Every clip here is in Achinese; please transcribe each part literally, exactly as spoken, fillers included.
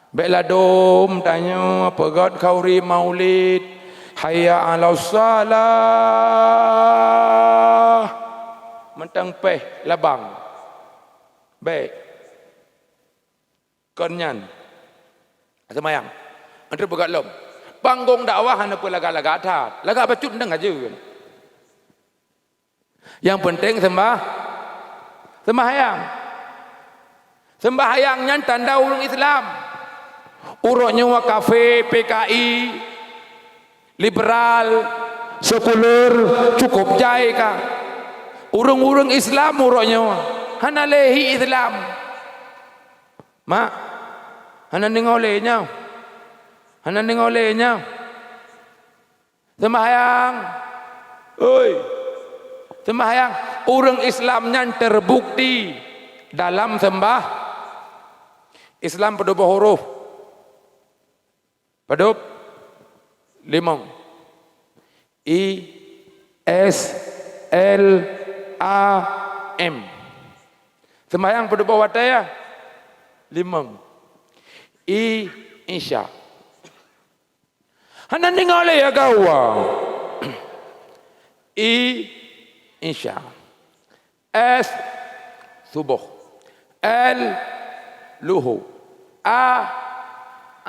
Bék ladom tanyoe peugét khauri maulid, "Hayya 'alas shalah." Mantong péh labang. Bék. Kon nyan. Seumayang. Antre peugét lom. Panggong dakwah hana peue lagak-lagak that. Lagak bacut ndeng aja. Nyang penting seumbah, sembahyang. Sembahyang nyan tanda ureuëng Islam. Uroe nyoe kafé, P K I, liberal, sekuler, cukup jai ka. Ureuëng-ureuëng Islam uroe nyoe hana lé hi Islam. Mak, hana deungoe lé nyoe. Hana deungoe lé nyoe. Sembahyang. Oi. Sembahyang. Ureuëng Islam nyan terbukti dalam sembah. Islam padub boh huruf? Padub? Limong. I, S, L, A, M. Sembahyang padub boh watée ya? Limong. I, Isya. Hana deungoe lé ya gawa. I, Isya. S, suboh. L, luhu. A,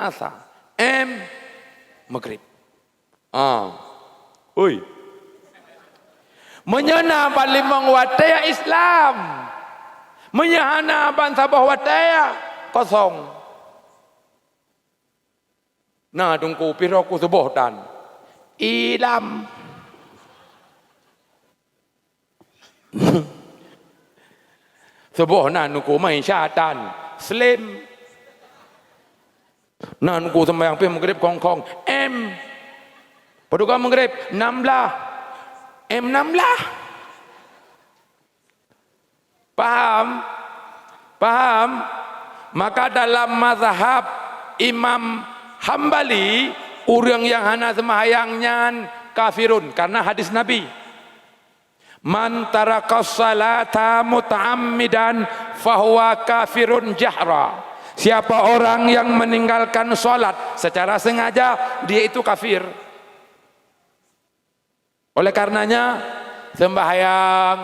asa. M, maghrib. Ah. Ui. Meunyoe na ban limong watée ya Islam. Meunyoe hana ban saboh watée ya kosong. Na teungku pih roh ku suboh tan. Ilam. Suboh na teungku mai syatan. Slim. Na teungku sembahyang pih maghrib kong-kong. M. Paduka maghrib enam belas. M enam belas. Paham? Paham? Maka dalam mazhab Imam Hambali, ureuëng nyang hana seumahyang nyan kafirun, karena hadis Nabi, "Man taraka salata muta'ammidan fahuwa kafirun jahra." Siapa orang yang meninggalkan salat secara sengaja, dia itu kafir. Oleh karenanya, sembahyang,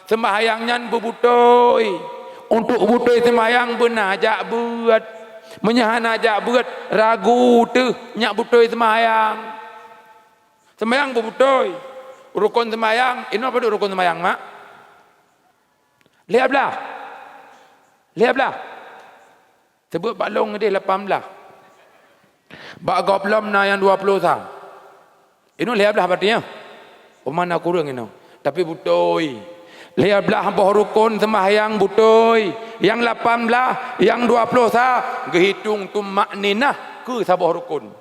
sembahyang nyan beubutôi. Untuk butôi sembahyang beuna jak beuet. Meunyoe hana jak beuet, ragu teuh nyak butôi sembahyang. Sembahyang beubutôi. Rukon sembahyang, inoe padub rukon sembahyang, mak? Lhée blah. Lhée blah. Teubiet bak lôn ideh lapan blah. Bak gob lom na nyang dua ploh sa. Inoe lhée blah berarti nyoe. Uma na kureueng inoe. Tapi butôi. Lhée blah boh rukon sembahyang butôi. Nyang lapan blah, nyang dua ploh sa geuhitong tumakninah keu saboh rukon.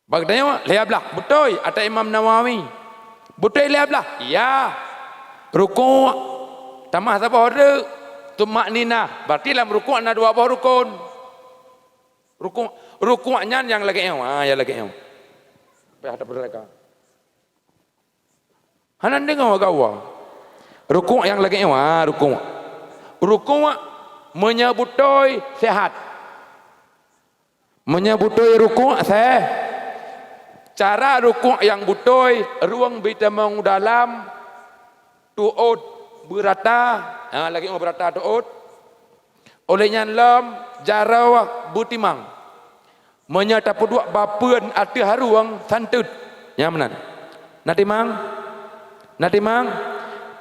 Bak tanyoe lhée blah, beutôi ata Imam Nawawi. Beutôi lhée blah? Ya. Rukuk, tamah saboh reuk. Tumakninah, berarti lam rukuk na dua boh rukon. Rukuk, rukuk nyan nyang lagée nyoe, ha, nyang lagée nyoe. Payah tapeureuka. Hana deungoe gawa. Rukuk nyang lagée nyoe, ha, rukuk. Rukuk meunyoe beutôi sehat. Meunyoe beutôi rukuk seh, cara rukuk nyang beutôi, rueng beutamong dalam, tuôt beurata, ha, lagée nyoe beurata tuôt. Óh lheueh nyan lom jaroe beutimang. Meunyoe tapeuduek bapeuen ateueh rueng santeut, nyang meunan. Na timang? Na timang?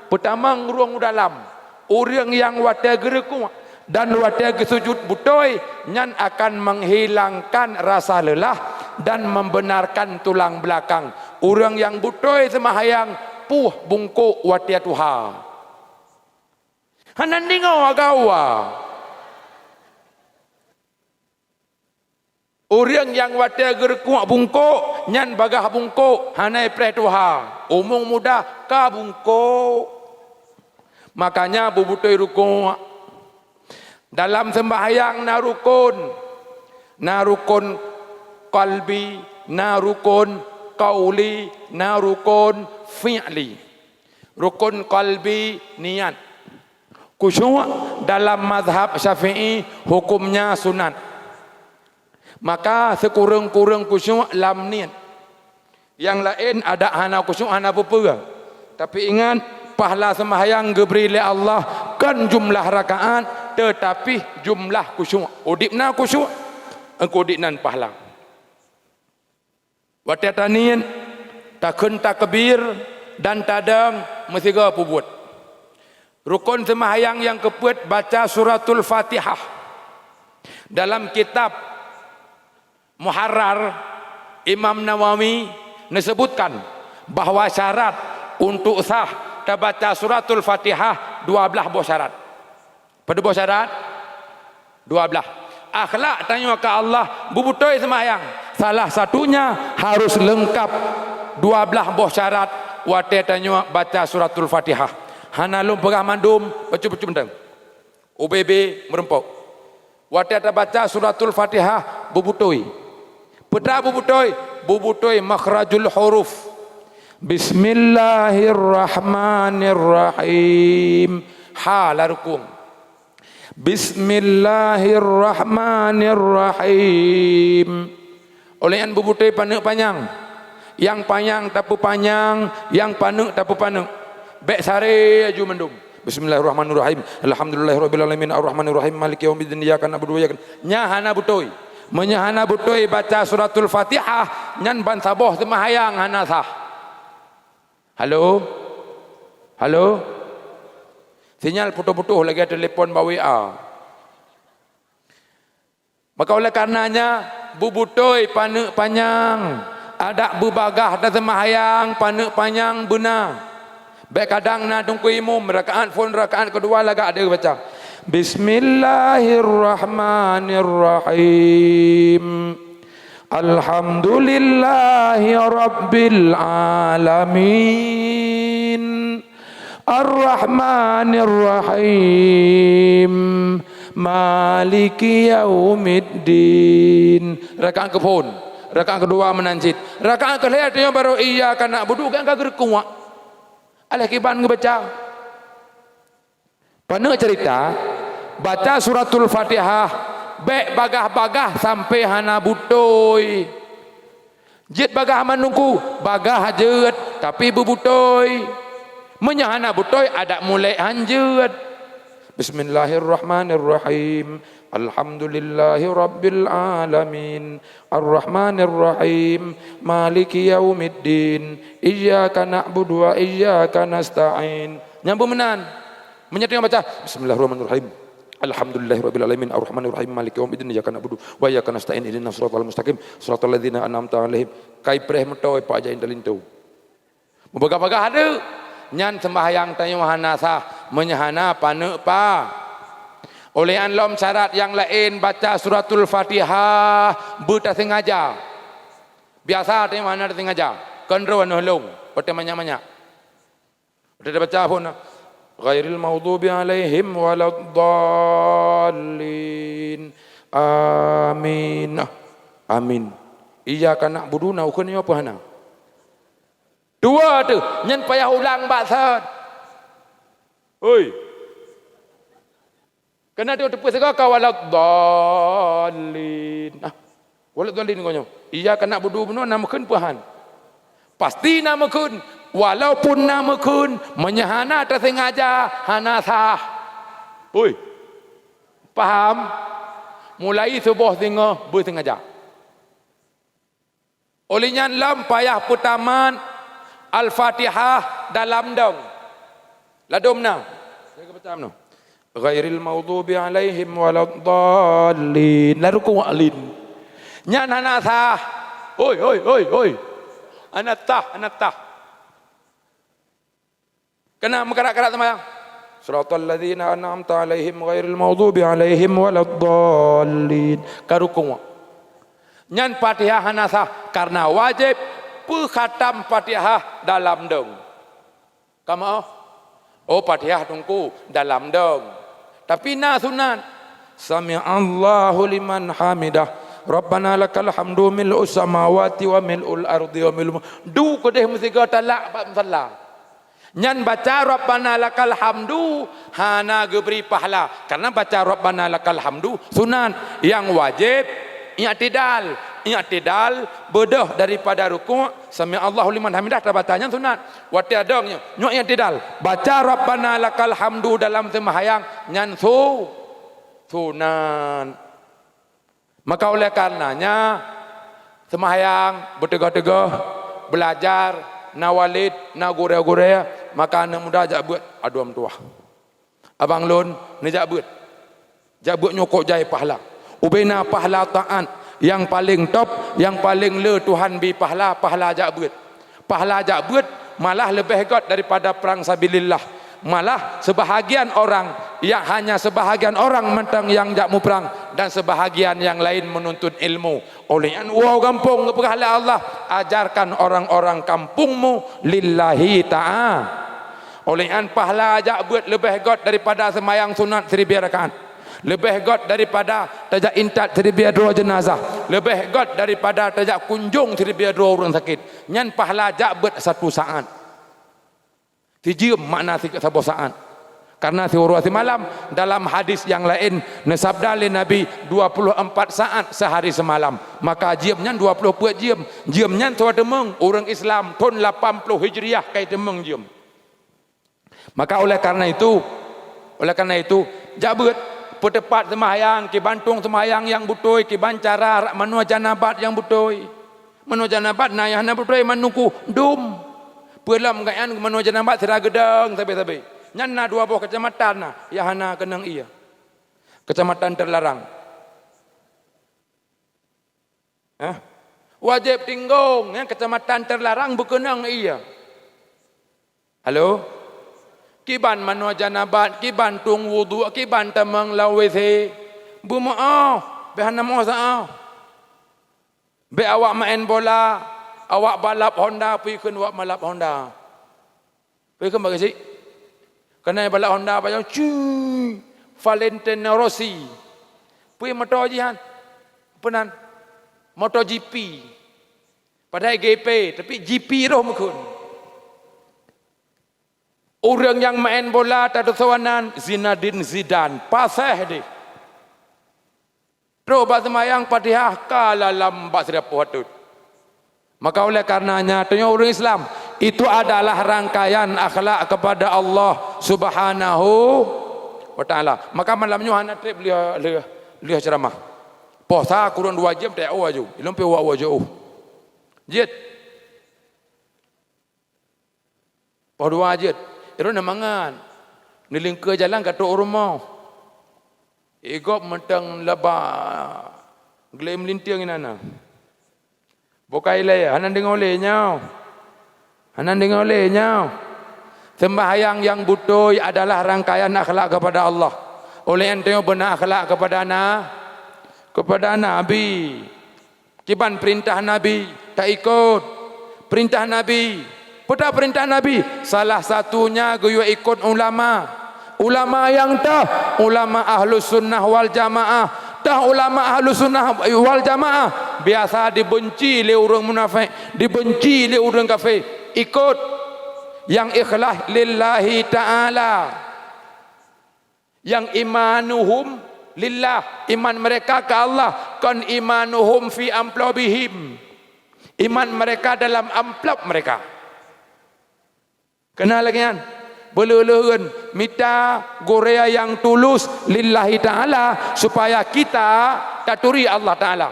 Peutamong rueng u dalam. Ureuëng nyang watée geureukuk dan watée geusujut beutôi, nyan akan menghilangkan rasa lelah dan membenarkan tulang belakang. Ureuëng nyang beutôi seumahyang puih bungkôk watée tuha. Hana deungoe gawa. Ureuëng nyang watée geureukuk bungkôk, nyan bagaih bungkôk, hana ipreh tuha. Umong muda ka bungkôk. Makanya beubeutôi rukuk. Dalam sembahyang na rukon. Na rukon qalbi, na rukon qauli, na rukon fi'li. Rukon qalbi, niat. Khusyuk dalam mazhab Syafi'i hukumnya sunat. Maka sikureueng-kureueng khusyuk lam niet. Nyang laén adak hana khusyuk, hana peue-peue. Tapi ingat, pahala seumahyang geubri lé Allah kon jumlah rakaat, teutapi jumlah khusyuk. Udeb na khusyuk, engkau udeb nan pahala. Watée taniet, takheun takbir, dan tadong meusigoe peubuet. Rukon seumahyang nyang keupeuet baca Suratul Fatihah. Dalam kitab Muharrar, Imam Nawawi neuseubutkan bahwa syarat untuk sah tabaca Suratul Fatihah dua blaih boh syarat. Padub boh syarat? Dua blaih. Akhlak tanyoe keu Allah, beubutôi seumahyang. Salah satunya harus leungkab dua blaih boh syarat watée tanyoe baca Suratul Fatihah. Hana lôn peugah mandum, bacut-bacut mantong. U B B meureumpok. Watée tabaca Suratul Fatihah, beubutôi. Peue ta beubutôi? Beubutôi makhrajul huruf. Bismillahirrahmanirrahim. Ha lam rukong. Bismillahirrahmanirrahim. Óh lheueh nyan beubutôi paneuk panyang. Nyang panyang tapeupanyang, nyang paneuk tapeupanyang. Bék saré laju mandum. Bismillahirrahmanirrahim. Alhamdulillahirabbil alamin, arrahmanirrahim, maliki yaumiddin, iyyaka na'budu wa iyyaka. Nyan hana beutôi. Meunyoe hana beutôi baca Suratul Fatihah, nyan ban saboh seumahyang hana sah. Halo? Halo? Sinyal putôh-putôh lagée telepon bak W A. Maka oleh karenanya, beubutôi paneuk panyang, adak beubagaih taseumahyang paneuk panyang beuna. Bék kadang na teungku imum, rakaat phon rakaat keudua lagak deuh baca, "Bismillahirrahmanirrahim. Alhamdulillahi rabbil alamin. Arrahmanirrahim. Maliki yaumiddin." Rakaat keuphon, rakaat keudua meunan cit. Rakaat keulhée tanyoe barô iyyaka na'budu, kan ka geureukuak. Alah kiban geubaca. Paneuk ceurita, baca Suratul Fatihah, bék bagaih-bagaih sampoe hana beutôi. Jeuet bagaih mandum ku, bagaih jeuet, tapi beubutôi. Meunyoe hana beutôi, adak mulai han jeuet. Bismillahirrahmanirrahim. Alhamdulillahirabbil alamin. Arrahmanirrahim. Maliki yaumiddin. Iyyaka na'budu wa iyyaka nasta'in. Nyang beumeunan. Meunyoe tanyoe baca, "Bismillahirrahmanirrahim. Alhamdulillahirabbil alamin, arrahmanirrahim, maliki yaumiddin, iyyaka na'budu wa iyyaka nasta'in, ihdinas siratal mustaqim, siratal ladzina an'amta 'alaihim." Kai preh meutoe pak jain talinto. Meubagaih-bagaih adeuk, nyan seumbahyang tanyoe hana sah, meunyoe hana paneuk pa. Óh lheueh nyan lom syarat nyang laén baca Suratul Fatihah beutasengaja. Biasa tanyoe hana tasengaja, kon droe neuh lông, watée manyak-manyak. Watée tabaca phon, "Ghairil maghdubi 'alaihim waladdallin. Amin." Amin. Iyyaka na'budu na ukheun nyoe peue hana? Dua teuh, nyan payah ulang bak sot. Hoi. Keunan teupeu sigoe ka waladdallin. Ah, waladdallin ngon nyoe. Iyyaka na'budu bunoe na meukheun peue han? Pasti na meukheun. Walaupun na meukheun, meunyoe hana tasengaja, hana sah. Hoi. Paham? Mulai suboh singoh beusengaja. Óh lheueh nyan lom payah peutamat Al-Fatihah dalam dong. Ladôm na. Saya baca meunoe. "Ghairil maghdubi 'alaihim waladdallin." Lalu kuat lin. Nyan hana sah. Hoi, hoi, hoi, hoi. Hana sah, hana sah. Keunan meukarat-karat seumayang. "Siratal ladzina an'amta 'alaihim ghairil maghdubi 'alaihim waladdallin." Ka rukuk. Nyan Fatihah hana sah, karena wajéb peukhatam Fatihah dalam dong. Ka meu'ah? Oh, Fatihah teungku dalam dong. Tapi na sunat. "Sami'allahu liman hamidah. Rabbana lakal hamdu mil'us samawati wa mil'ul ardi wa mil'u ma-," Du keudeh meusigoe talak bak musalla. Nyan baca Rabbana lakal hamdu hana geubri pahala, karena baca Rabbana lakal hamdu sunat. Nyang wajéb i'tidal. I'tidal beudôh daripada rukuk, sami Allahu liman hamidah tabaca, nyan sunat. Watée adong nyoe, nyoe i'tidal, baca Rabbana lakal hamdu dalam seumahyang, nyan su-, sunat. Maka oleh karenanya, seumahyang beuteugoh-teugoh, beulajar, na walid, na gurée-gurée, maka aneuk muda jak beuet, "Adoe meutuwah, abang lôn neujak beuet." Jak beuet nyoe kok jai pahala. Ubena pahala taát nyang paleng top, nyang paleng le Tuhan bi pahala, pahala jak beuet. Pahala jak beuet malah leubeh gét daripada prang sabilillah. Malah seubahagian orang, nyang hanya seubahagian orang mantong nyang jak muprang dan seubahagian nyang laén meununtut ilmu. Oleh nyan, woe gampông geupeugah lé Allah, "Ajarkan orang-orang kampungmu lillahi taala." Oleh nyan, pahala jak beuet leubeh gét daripada seumayang sunat siribée rakaat. Leubeh gét daripada tajak intat siribée droe jeunazah. Leubeh gét daripada tajak kunjong siribée droe ureuëng sakét. Nyan pahala jak beuet satu saát. Sijeuem makna si-, saboh saát. Karena siuroe simalam, dalam hadis nyang laén neusabda lé Nabi, "Dua puluh empat saát seuhari seumalam." Maka jeuem nyan dua puluh peuet jeuem. Jeuem nyan soe teumeung, ureuëng Islam thon lapan ploh Hijriah kai teumeung jeuem. Maka oleh karena itu, oleh karena itu, jak beuet, peuteupat seumahyang, kiban tueng seumahyang nyang beutôi, kiban cara, manoe janabat nyang beutôi. Manoe janabat na nyang hana beutôi, manungku dum. Peue lom gobnyan manoe janabat sira geudong sabe-sabe. Nyan na dua boh keucamatan na nyang hana keunong ié. Keucamatan teularang. Hah? Wajéb tinggong, ya, keucamatan teularang beukeunong ié. Halo? Kiban manoe janabat, kiban tueng wudhu, kiban tamong lam W C. Beumeu'oh, bèk hana meu'oh sa-oh. Bèk awak maén bola, awak balap Honda, pih kheun awak balap Honda. Pih kheun bak geuchik. Keunan balap Honda bak jalan, cui, Valentino Rossi. Pih moto jih nyan. Peue nan? MotoGP. Padahai G P, tapi G P roh meukheun. Ureuëng nyang maén bola tatusoe nan Zinedine Zidane, paséh deh. Trok bak seumayang Fatihah ka lalom bak sirapoh ateueh. Maka oleh karenanya, tanyoe ureuëng Islam, itu adalah rangkaian akhlak kepada Allah Subhanahu wa Ta'ala. Maka malam nyoe hana treb lheueh, lheueh, lheueh ceuramah. Posa kureueng dua jeuem teuh aju. Ilôn pih wak-wak jeuh. Jeuet. Poh dua jeuet, droeneuh mangat. Neulingkeu jalan ka trok u rumoh. Igob mantong laba glé meulintieng inan na. Bukai lé, hana deungoe lé nyoe. Hana deungoe lé nyoe. Sembahyang nyang beutôi adalah rangkaian akhlak kepada Allah. Oleh nyan tanyoe beuna akhlak kepada na-, kepada Nabi. Kiban peurintah Nabi, taikot. Peurintah Nabi. Peue ta peurintah Nabi? Salah satunya geuyue ikot ulama. Ulama nyang toh, ulama Ahlus Sunnah wal Jamaah. Toh ulama Ahlus Sunnah wal Jamaah, biasa dibenci lé ureuëng munafék, dibenci lé ureuëng kafé. Ikot nyang ikhlas lillahi ta'ala. Nyang imanuhum lillah, iman mereka ke Allah, kon imanuhum fi amplobihim. Iman mereka dalam amplop mereka. Keunan lagée nyan, beuleuh-leuheuen mita gurée nyang tulus lillahi ta'ala, supaya kita taturi Allah Ta'ala.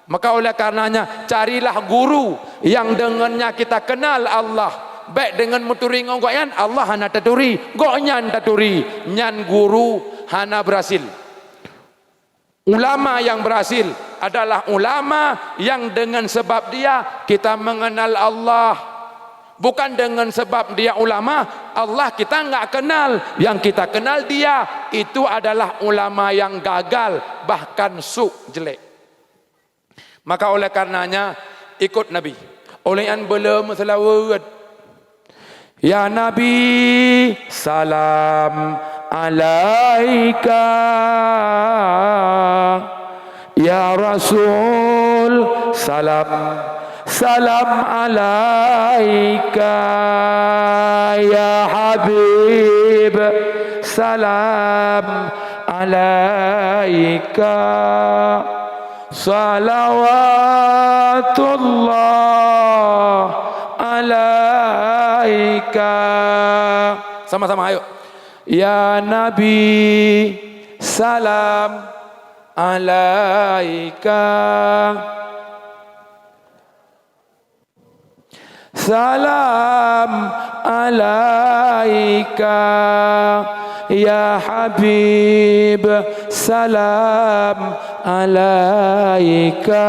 Maka oleh karenanya, carilah guru nyang deungon nyan kita kenal Allah. Bék deungon meuturi ngon gobnyan, Allah hana taturi, gobnyan taturi, nyan guru hana beurhasil. Ulama nyang beurhasil adalah ulama nyang deungon sabab dia kita mengenal Allah. Bukan deungon sabab dia ulama, Allah kita enggak kenal, nyang kita kenal dia, itu adalah ulama nyang gagal, bahkan suk, jelek. Maka oleh karenanya, ikot Nabi. Oleh nyan beuleuh meuseulaweuet. Ya Nabi, salam alaika. Ya Rasul, salam Salam alaika ya habib, salam alaika, salawatullah alaika. Sama-sama, ayo. Ya Nabi, salam alaika. Salam alaika ya habib, salam alaika,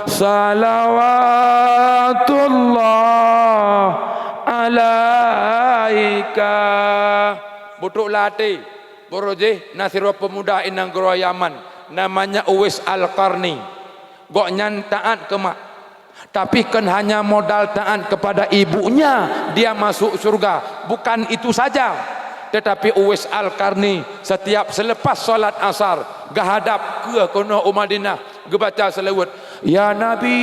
salawatullah alaika. Beutrok lam até, baroe jih na sidroe peumuda i nanggroe Yaman, namanya Uwais Al-Qarni. Gobnyan taát keu mak. Tapi kon hanya modal taat kepada ibunya dia masuk syurga. Bukan itu saja, tetapi Uwais Al-Qarni setiap selepas salat asar geuhadap keu keunoe u Madinah, geubaca seulaweuet, "Ya Nabi,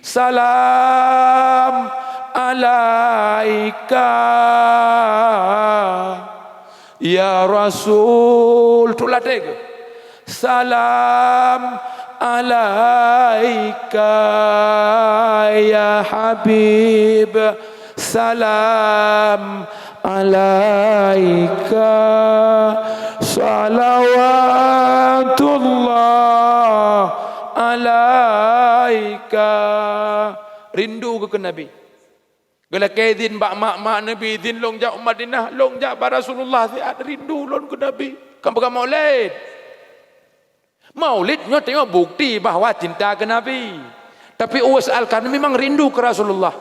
salam alaika." Ya Rasul, tu latih ke? Salam alaika ya Habib, salam alaika, salawatullah alaika. Rindu ke, ke Nabi. Geulakée izin bak mak-mak Nabi, "Izin lôn jak u Madinah, lôn jak bak Rasulullah siat, rindu lôn keu Nabi." Kan peugah Maulid. Maulid nyoe teungoh bukti bahwa cinta keu Nabi. Tapi Uwais Al-Qarni memang rindu keu Rasulullah.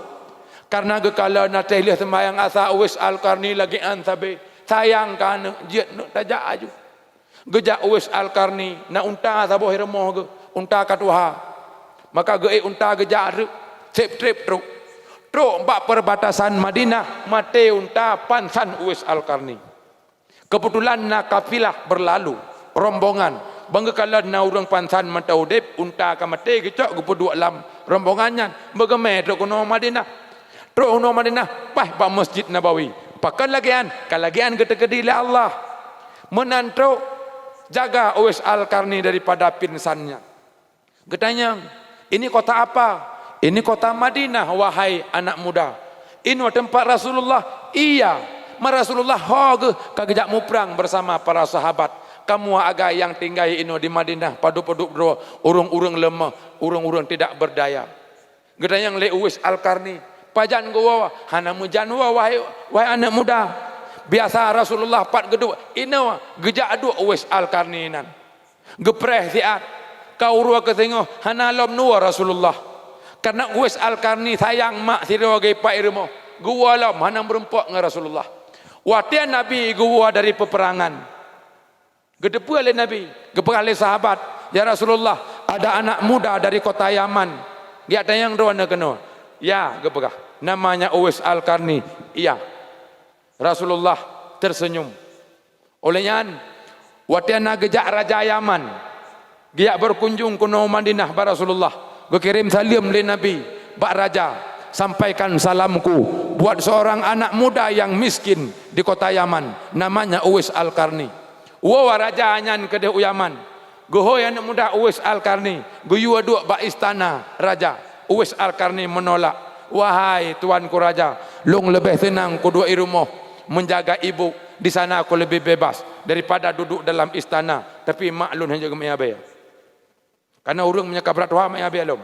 Karena geukalon ateueh lheueh seumbahyang asa Uwais Al-Qarni lagée án sabe, sayang keu aneuk, jeuet neuk tajak aju. Geujak Uwais Al-Qarni, na unta saboh i rumoh geuh, unta ka tuha. Maka geuék unta geujak treuk, seb treb trok. Trok bak perbatasan Madinah, maté unta pansan Uwais Al-Qarni. Keubeutulan na kafilah beurlalu, rombongan. Ban geukalon na ureuëng pansan mantong udeb, unta ka maté geucok geupeuduek lam rombongan nyan, meugeumé trok keunoe Madinah. Trok keunoe Madinah, paih bak Masjid Nabawi. Pakon lagée án? Ka lagée án geuteukeudi lé Allah. Meunan trok jaga Uwais Al-Qarni daripada pingsan nyan. Geutanyong, "Ini kota apa?" "Ini kota Madinah, wahai anak muda." "Inoe teumpat Rasulullah?" "Iya." "Ma Rasulullah ho geuh?" "Ka geujak muprang bersama para sahabat." "Kamoe agak nyang tinggai inoe di Madinah, padub-padub droe, ureuëng-ureuëng lemah, ureuëng-ureuëng tidak berdaya." Geutanyong lé Uwais Al-Qarni, "Pajan geuwoe?" "Hana meujan woe, wahai, wahai aneuk muda. Biasa Rasulullah pat geuduek inoe." Geujak duek Uwais Al-Qarni inan. Geupreh siat, ka uroe keusingoh hana lom neuwoe Rasulullah. Karena Uwais Al-Qarni sayang mak sidroe geuh pat i rumoh, geuwoe lom hana meurumpok ngon Rasulullah. Watée Nabi geuwoe dari peperangan, geuteupeue lé Nabi, geupeugah lé sahabat, "Ya Rasulullah, ada anak muda dari kota Yaman, geujak tanyong droeneuh keunoe." "Ya," geupeugah, "namanya Uwais Al-Qarni." "Iya." Rasulullah tersenyum. Óh lheueh nyan, watée na geujak raja Yaman, geujak berkunjung keunoe Madinah bak Rasulullah, geukirém saleuem lé Nabi bak raja, "Sampaikan salamku buat seorang anak muda yang miskin di kota Yaman, namanya Uwais Al-Qarni." Woe raja nyan keudeh u Yaman, geuhôi aneuk muda Uwais Al-Qarni, geuyue duek bak istana raja. Uwais Al-Qarni menolak, "Wahai tuanku raja, lôn leubeh seunang kuduek i rumoh menjaga ibu, di sana aku lebih bebas daripada duduk dalam istana, tapi mak lôn hana geumeuié abée." Karena ureuëng meunyoe ka brat tuha meuié abée lom.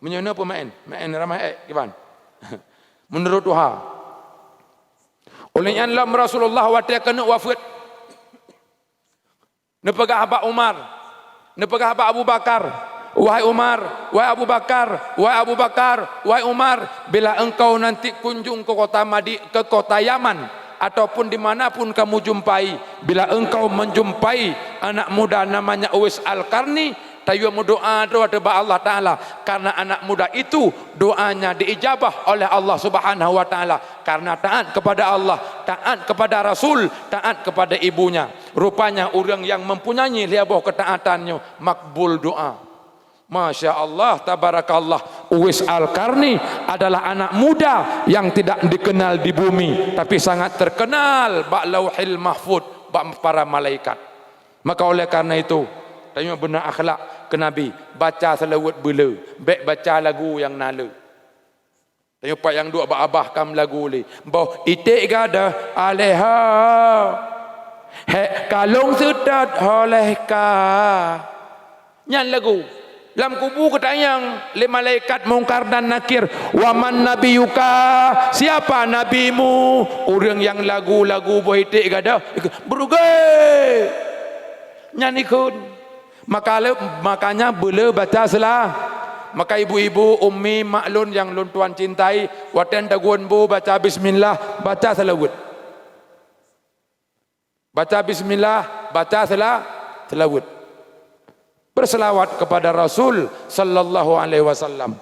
Meunyoe na peumaén, maén ramai ék kiban. Meunurot tuha. Óh lheueh nyan lom Rasulullah watée keuneuk wafeuet, neupeugah bak Umar, neupeugah bak Abu Bakar, "Wahai Umar, wahai Abu Bakar, wahai Abu Bakar, wahai Umar, bila engkau nanti kunjung ke kota Madi-, ke kota Yaman, ataupun di mana pun kamu jumpai, bila engkau menjumpai anak muda namanya Uwais Al-Qarni, tayue meudoa droe teuh bak Allah Taala, karena anak muda itu doanya diijabah oleh Allah Subhanahu wa Taala, karena taat kepada Allah, taat kepada Rasul, taat kepada ibunya." Rupanya ureuëng nyang mempunyai lhée boh keutaatan nyoe makbul doa. Masya Allah, tabarakallah. Uwais Al-Qarni adalah anak muda yang tidak dikenal di bumi, tapi sangat terkenal bak Lauhil Mahfuz, bak para malaikat. Maka oleh karena itu, tanyoe beuna akhlak keu Nabi, baca seulaweuet beuleu, bék baca lagu nyang na le. Tanyoe pat nyang duek bak abah ka meulagu lé. Boh iték gadôh alèh ha. Hék kalông seutôt ho lheueh ka. Nyan lagu. Lam kubu geutanyong lé malaikat Mungkar dan Nakir, "Wa man nabiyuka?" Siapa nabimu? Ureuëng nyang lagu-lagu boh iték gadôh, beurugée. Nyan ikheun. Maka le, makanya beuleu baca seula-, maka ibu-ibu, ummi, mak lôn nyang lôn tuan cintai, watée taguen bu baca bismillah, baca seulaweuet. Baca bismillah, baca seula-, seulaweuet. Berselawat kepada Rasul sallallahu alaihi wasallam.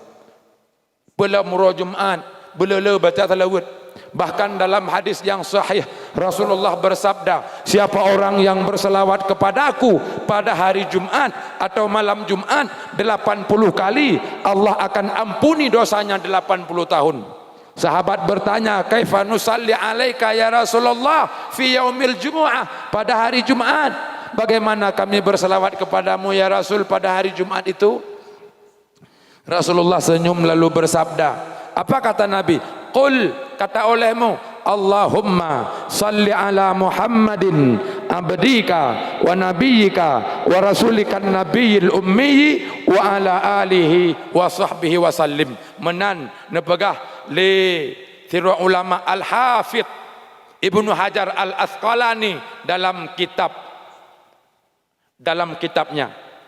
Beulom uroe Jumat, beuleu-leu baca seulaweuet. Bahkan dalam hadis yang sahih, Rasulullah bersabda, "Siapa orang yang berselawat kepadaku pada hari Jumat atau malam Jumat delapan puluh kali, Allah akan ampuni dosanya delapan puluh tahun." Sahabat bertanya, "Kaifa nusalli alaika ya Rasulullah fi yaumil jumu'ah?" Pada hari Jumat, bagaimana kami berselawat kepadamu ya Rasul pada hari Jumat itu? Rasulullah senyum lalu bersabda, apa kata Nabi? "Qul," kata olehmu, "Allahumma salli ala Muhammadin abdika wa nabiyyika wa rasulikan nabiyil ummi wa ala alihi wa sahbihi wa sallim." Meunan neupeugah lé sidroe ulama Al-Hafidh Ibnu Hajar Al-Asqalani dalam kitab, dalam kitabnya.